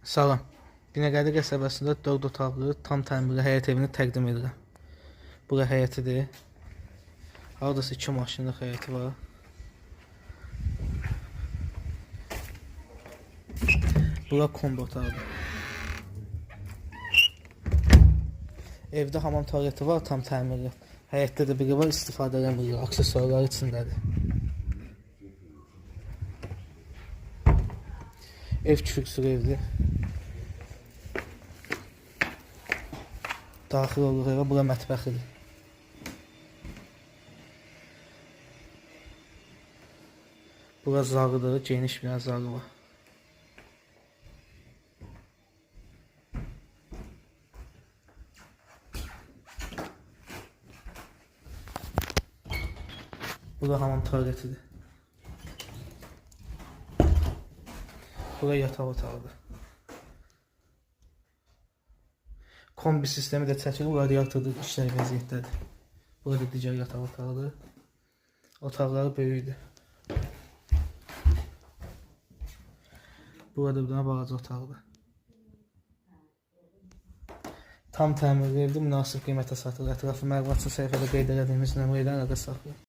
Salam. Binəqədi qəsəbəsində 4 otaqlı tam təmirli həyət evini təqdim edirəm. Bura həyətidir. Hardasa 2 maşınlıq həyəti var. Bura kombi otağıdır. Evdə hamam tualeti var, tam təmirli. Həyətdə də biri var, istifadə eləmirik. Aksesuarlar içindədir. Ev kürsülü evdir. Daxil oluruq evə, bura mətbəxidir. Bura zağıdır, geniş bir zağı var. Bura hamam tualetidir. Bura yataq otağıdır. Kombi sistemi də çəkilir, radiatorda işlər vəziyyətdədir. Burada digər yataq otağıdır. Otaqları böyükdür. Burada bir dənə balaca otaqdır. Tam təmirli evdir, münasib qiymətə satılır. Ətraflı məlumat üçün səhifədə qeyd elədiyimiz nömrə ilə əlaqə saxlayın.